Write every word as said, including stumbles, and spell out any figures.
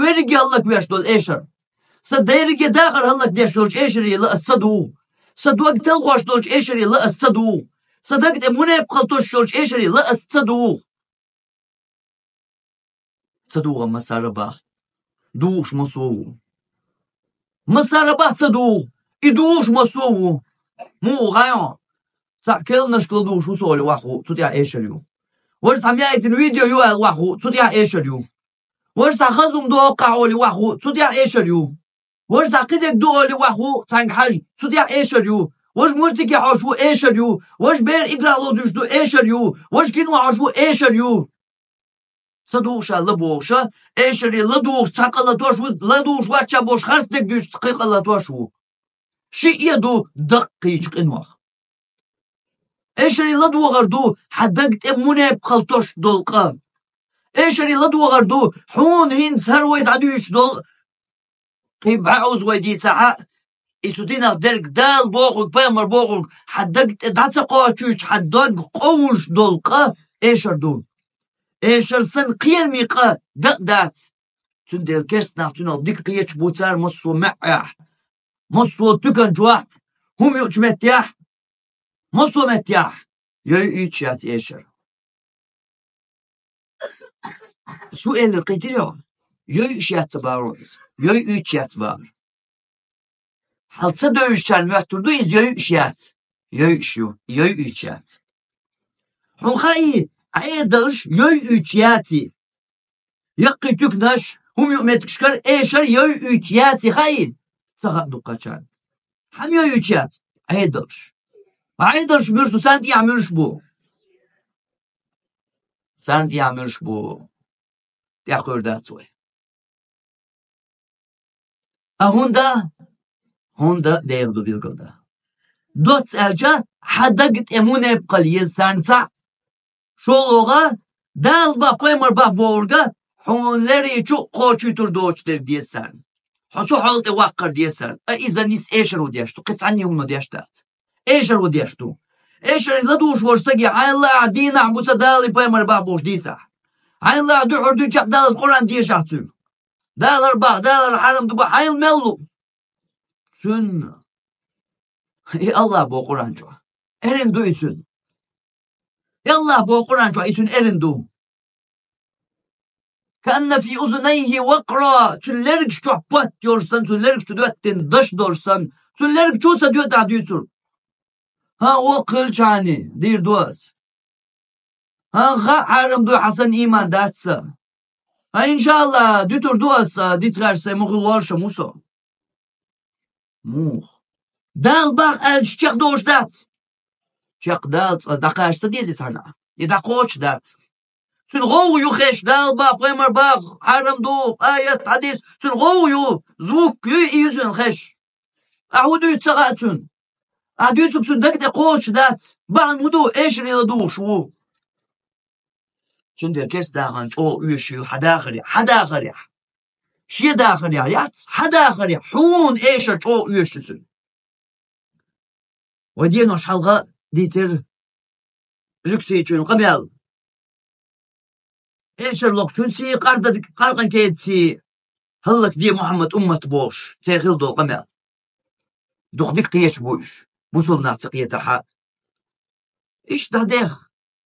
верриге хӀаллаквеш долу эшар. Сан дерриге дахар хӀаллакдеш йолчу эшаре ла ас ца дугӀу. Сан дог талхош долчу эшаре ла ас ца дугӀу. Сан даг тӀе мунепакъал тосуш йолчу эшаре ла ас ца дугӀу. Ца дугӀу массара бах. ДугӀуш массо а ву. Массара бах ца дугӀу. И дугӀуш массо а ву. Муха хьайо? Цхьаъ келнашкал дугӀуш ву со олий вахь ву, цу тӀехь эшар ю. Важа цхьа маьӀийтина видео ю аьлла вахь ву, цу тӀехь эшар ю. Важа цхьа хазум ду оккхахь олий вахь ву, цу тӀехь эшар ю. Важа цхьа кхидерг ду олий вахь ву, цхьаьнга хьажа, цу тӀехь эшар ю. Важа мультике хьош ву, эшар ю. Важа бер игра лозуьйтуш ду, эшар ю. Важа кино хьош ву, эшар ю. Ца дугӀуша ла бохуша, эшаре ла дугӀуш цхьа къа латош ву, ла дугӀуш вачча бохуш харцдерг дуьйцуш кхин къа латош ву. Шиъ а ду даккхийчу къинойх. Эшаре ладогӀар ду хьан даг тӀе мунепакъал тосуш долу къа. Эшаре ладогӀар ду хьуна хӀинца хӀара вай дӀадуьйцуш долу кхин бӀе оза вай дийцахь а, и цу динах дерг Дала бохург, пайхамар бохург хьан даг тӀе дӀа ца кхочуьйтуш, хьан даг къовлуш долу къа эшар ду. Эшар санна кхераме къа дакъа дац. Цундела керста нах цуьнах дика кхеташ бу цара массо а маьӀӀехь, массо а туькан чохь, хӀума юучу меттехь, массо а меттехь йойуьйтуш яц эшар. Су элира кхийтира йо, йойуьйтуш яц ца бахара иза, йойуьйтуш яц бахара. Хьал ца девзачарна моьттур ду иза йойуьйтуш яц. Йойуьйтуш ю, йойуьйтуш яц. Хьуна хаий, Ӏедалш йойуьйтуш яций? Яккхий туьканаш, хӀума юу меттигашкара эшар йойуьйтуш яций хаий? Ца хаьа дуккхачарна. Хьан йойуьйтуш яц? Ӏедалш. Ӏедалш муьлш ду, царна тӀехь муьлш бу? Царна тӀехь муьлш бу? ТӀехь кхуьур дац вай. А хӀунда? ХӀунда дера ду билгал дан. Доцца аьлча, хьан даг тӀе мунепакъал еза царна цхьаъ. ШолгӀа, Дала бах, пайхамар бах бохург хьуна лерричу кхочуьйтур доцуш дерг деза царна. Хьо цу хьол тӀе ваккхар деза царна. А иза нийса эшар ву деш ду, кхин цхьанна а хӀума деш дац. Эшар ву деш ду. Эшар ладугӀуш волчу стаге, хьайна лаахь дийнахь бу сан Дала и пайхамар бах бохуш дийцахь. Хьайна лаахь дуьхьал дуьйцу чекхдаллалц Къуръан дешахь цуьнга. Дала хӀара бах, Дала хӀара хьарам ду бах, хьайна мел лу? Цуьнан. И АллахӀ боху Къуръан чохь. Эрна ду и цуьнан. И АллахӀ боху Къуръан чохь, и цуьнан эрна ду. كأن في أذنيه وقرا, цуьнан лергаш чохь потт йолуш санна, цуьнан лергаш чу доьттина даш долуш санна, цуьнан лерга чу ца доьттахь дуьйцур. ХӀан, воккха хилчахьана, дийр ду ас. ХӀан, хаьа хьарам ду, хьан санна ийман дац сан. ХӀан, иншааллахӀ, дуьтур ду ас, дитхаш сайн мухӀал волуш а мусо. Муха? Дала бах аьлча чекхдолуш дац. Чекхдала цкъа дӀакхача ца деза иза хьанна? И дӀакхочуш дац. Цуьнан гӀовгӀа ю хезаш, Дала бах, пайхамар бах, хьарам ду, аят, хьадис, цуьнан гӀовгӀа ю, звук ю, и ю цуьнан хезаш. Ахьа хӀун дуьйцу ца хаьа цуьнан. Ахьа дуьйцург цуьнан даг тӀе кхочуш дац. Бахьана хӀун ду, эшаре ладугӀуш ву. Цундела керста дахарна чӀогӀа оьшуш ю хьан дахарехь, хьан дахарехь. Шен дахарехь яц, хьан дахарехь, хьуна эшар чӀогӀа оьшуш ю цуьнан. Вай денош хьалха дийцира жуьгтичуьнан къамел. Эшар лохучуьнций, къаркъа-, къаркъанан кедаций хӀаллакде Мухьаммад уммат бохуш, церан хилла долу къамел. Дукха дика кхеташ бу уьш, бусулба нах ца кхетархьа. Иштта дӀадех,